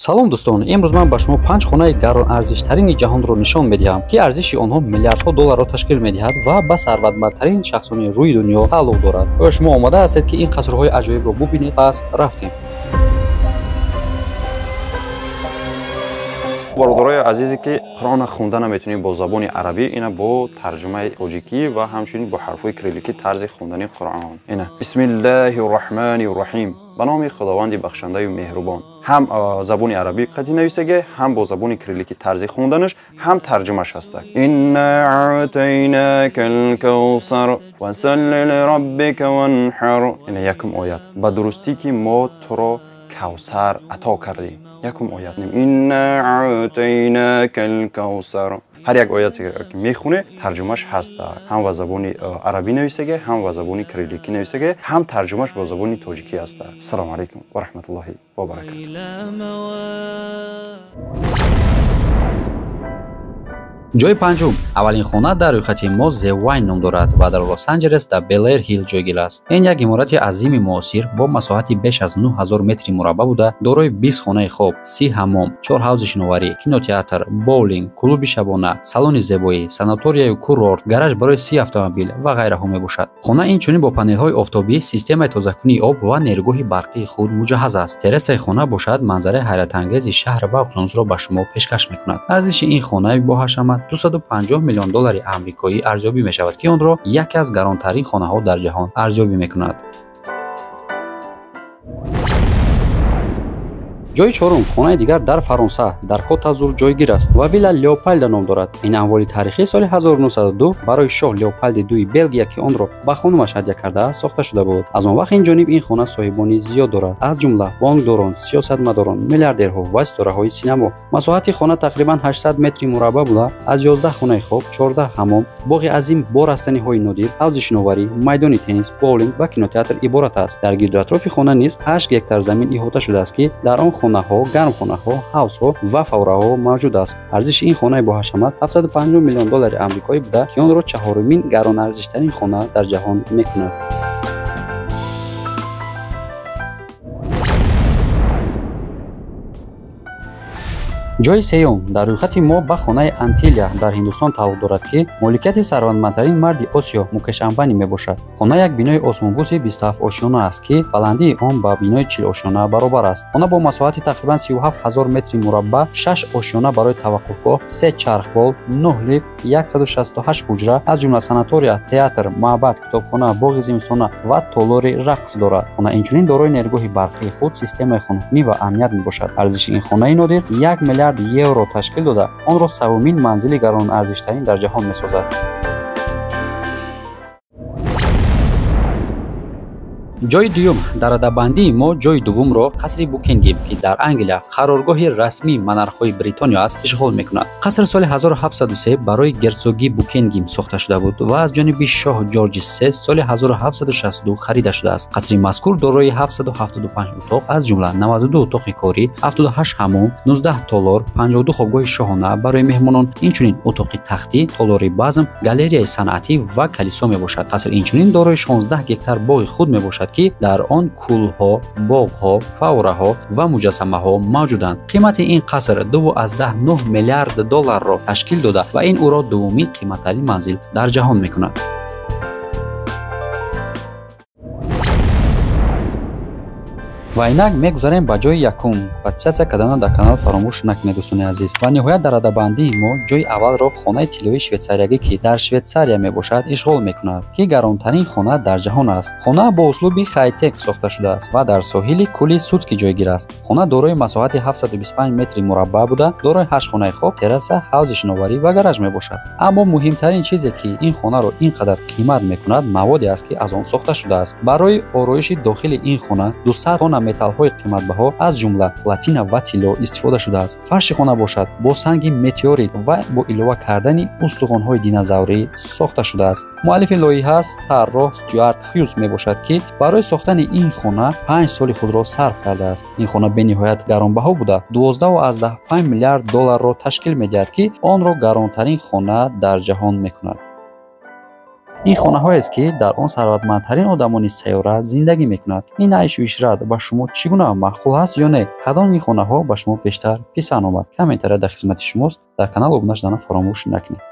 Салом дӯстон, имрӯз ман ба шумо 5 хонаи гаронарзиштарини ҷаҳонро нишон медиҳам, ки арзиши онҳо миллиардҳо долларро ташкил медиҳад ва ба сарватмандтарин шахсони рӯи дунё тааллуқ дорад. Оё шумо омода ҳастед, ки ин қасрҳои аҷоибро бубинед? Пас рафтем. Бародарои азизе, ки Қуръонро хонда наметавонем бо забони арабӣ, ина бо тарҷумаи тоҷикӣ ва ҳамчунин бо ҳарфҳои кирилликӣ тарзи хондани Қуръон. Ина бисмиллаҳи рраҳмани рраҳим, ба номи Худованди бахшандаю меҳрубон. Ҳам забони арабӣ қатъи нависаге, ҳам бо забони кирилликӣ тарзи хонданаш, ҳам тарҷумаш ҳаста. Инна аътайнака алкавсар фасалли лираббика ванҳар. Ина якум оят. Ба дурустӣ, ки мо туро кавсар ато кардем. Якум оят. Инна аътайнака алкавсар. Ҳар як ояте ки мехоне, тарҷумаш ҳаста. Ҳам ба забони арабӣ нависаге, ҳам ба забони кирилликӣ нависаге, ҳам тарҷумаш бо забони тоҷикӣ ҳаста. Ассалому алайкум ва раҳматуллоҳи ва баракатуҳ. Ҷои панҷум. Аввалин хона дар рӯйхати мо The Wine ном дорад ва дар Лос-Анҷелес дар Белэр Ҳилл ҷойгир аст. Ин як иморати азими муосир бо масоҳати беш аз 9000 метри мураббаъ буда, дорои 20 хонаи хоб, 30 ҳаммом, 4 ҳавзи шиноварӣ, кинотеатр, боулинг, клуби шабона, салони зебоӣ, санаторияю курорт, гараж барои 30 автомобил ва ғайраҳо мебошад. Хона инчунин бо панелҳои офтобӣ, системаи тозакунии об ва нерӯгоҳи барқии худ муҷаҳҳаз аст. Террасаи хона бошад манзараи ҳайратангези шаҳр ва уқёнусро ба шумо пешкаш мекунад. Арзиши ин хонаи боҳашамат 250 миллион доллари амрикоӣ арзёбӣ мешавад, ки онро яке аз гаронтарин хонаҳо дар ҷаҳон арзёбӣ мекунад. Ҷои чорум. Хонаи дигар дар Фаронса, дар Кот-Азур ҷойгир аст ва Вилла Леопольда ном дорад. Ин амволи таърихӣ соли 1902 барои шоҳ Леопольди дуи Белгия, ки онро ба хонумаш ҳадя кардааст, сохта шуда буд. Аз он вақт ин ҷониб ин хона соҳибони зиёд дорад, аз ҷумла бонкдорон, сиёсатмадорон, миллиардерҳо ва ситораҳои синамо. Масоҳати хона тақрибан 800 метри мураббаъ буда, аз 11 хонаи хоб, 14 ҳаммом, боғи азим бо растаниҳои нодир, ҳавзи шиноварӣ, майдони теннис, боулинг ва кинотеатр иборат аст. Дар гирду атрофи хона низ 8 гектар замин иҳота шудааст, ки дар он хонаҳо, гармхонаҳо, ҳавзҳо ва фаввораҳо мавҷуд аст. Арзиши ин хонаи боҳашамат 750 миллион доллари амрикоӣ буда, ки онро чаҳорумин гаронарзиштарин хона дар ҷаҳон мекунад. Ҷои сеюм дар рӯйхати мо ба хонаи Антилия дар Ҳиндустон тааллуқ дорад, ки моликияти сарватмандтарин марди Осиё Мукеш Амбани мебошад. Хона як бинои осмонбӯси 27 ошёна аст, ки баландии он ба бинои 40 ошёна баробар аст. Хона бо масоҳати тақрибан 37 000 метри мураббаъ, 6 ошёна барои таваққуфгоҳ, 3 чархбол, 9 лифт, 168 ҳуҷра, аз ҷумла санатория, театр, маъбад, китобхона, боғи зимистона ва толори рақс дорад. Хона инчунин дорои нерӯгоҳи барқии худ, системаи хунуккунӣ ва амният мебошад. Арзиши ин хонаи нодир 1 миллиард евро ташкил дода, онро севумин манзили гаронарзиштарин дар ҷаҳон месозад. Ҷои дуюм дар радабандии мо ҷои дуввумро қасри Букингем, ки дар Англия қароргоҳи расмии монархҳои Бритониё аст, ишғол мекунад. Қаср соли 1703 барои герцоги Букингем сохта шуда буд ва аз ҷониби шоҳ Ҷорҷи се соли 1762 харида шудааст. Қасри мазкур дорои 775 утоқ, аз ҷумла 92 утоқи корӣ, 78 ҳаммом, 19 толор, 52 хобгоҳи шоҳона барои меҳмонон, инчунин утоқи тахтӣ, толори базм, галереяи санъатӣ ва калисо мебошад. Қаср инчунин дорои 16 гектар боғи худ мебошад, ки дар он кӯлҳо, боғҳо, фаввораҳо ва муҷассамаҳо мавҷуданд. Қимати ин қаср 2,9 миллиард долларро ташкил дода ва ин ӯро дуввумин қиматтарин манзил дар ҷаҳон мекунад. Ва инак мегузарем ба ҷои якум. Подписаться кардана дар канал фаромӯш накунед, дӯстони азиз. Ва ниҳоят дар радабандии мо ҷои аввалро хонаи тиллоии швейтсариягӣ, ки дар Швейтсария мебошад, ишғол мекунад, ки гаронтарин хона дар ҷаҳон аст. Хона бо услуби хайтек сохта шудааст ва дар соҳили кӯли Сутски ҷойгир аст. Хона дорои масоҳати 725 метри мураббаъ буда, дорои 8 хонаи хоб, терраса, ҳавзи шиноварӣ ва гараж мебошад. Аммо муҳимтарин чизе, ки ин хонаро ин қадар қимат мекунад, маводе аст, ки аз он сохта шудааст. Барои ороиши дохили ин хона 200 тонна металлҳои қиматбаҳо, аз ҷумла платина ва тилло истифода шудааст. Фарши хона бошад бо санги метеорит ва бо илова кардани устухонҳои динозаврӣ сохта шудааст. Муаллифи лоиҳа тарроҳ Стюарт Хьюз мебошад, ки барои сохтани ин хона 5 соли худро сарф кардааст. Ин хона бениҳоят гаронбаҳо буда, 12,5 миллиард долларро ташкил медиҳад, ки онро гаронтарин хона дар ҷаҳон мекунад. Ин хонаҳоест, ки дар он сарватмандтарин одамони сайёра зиндагӣ мекунад. Ин айшу ишрат ба шумо чӣ гуна маъқул ҳаст ё не? Кадом ин хонаҳо ба шумо бештар писанд омад? Комментария дар хизмати шумост. Дар канал обуна шудана фаромӯш накунед.